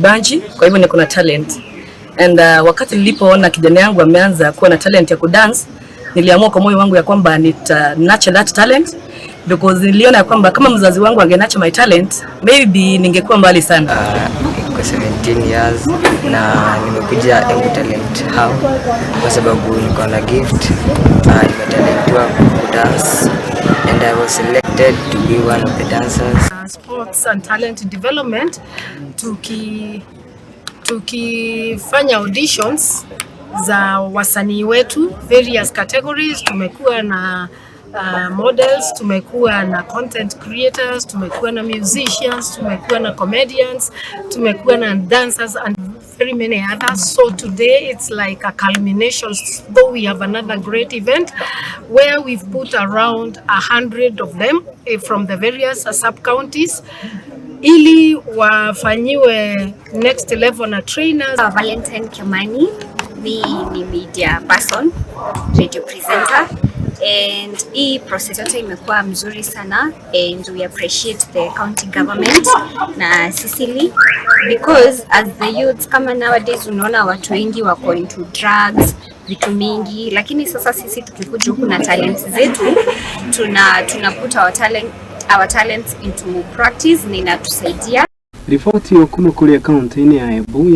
Banji, kwa hivyo niko na talent and wakati nilipoona kijana yangu ameanza kuwa na talent ya kudance, niliamua kwa moyo wangu ya kwamba nita nurture that talent because niliona ya kwamba kama mzazi wangu ange nurture my talent, maybe ningekuwa mbali sana. Niko 17 years na nimekuja Embu Talent Hub kwa sababu niko na gift, nimetalentiwa kudance and I was selected to be one of the dancers. Sports and talent development, tukifanya auditions za wasanii wetu various categories. Tumekuwa na models, tumekuwa na content creators, tumekuwa na musicians, tumekuwa na comedians, tumekuwa na dancers and very many others. So today it's like a culmination, though we have another great event where we've put around 100 of them from the various sub-counties ili wafanyiwe next level na trainers. Valentine Kimani, mi ni media person, radio presenter, and hii process yote imekuwa mzuri sana and we appreciate the county government na Sicily because as the youths, kama nowadays unaona watu wengi wako into drugs, vitu mingi, lakini sasa sisi tukikuja huku na talents zetu, tuna put our talents into practice na inatusaidia. Riboti yo kuma kũrĩa kaunti-inĩ ya Embu.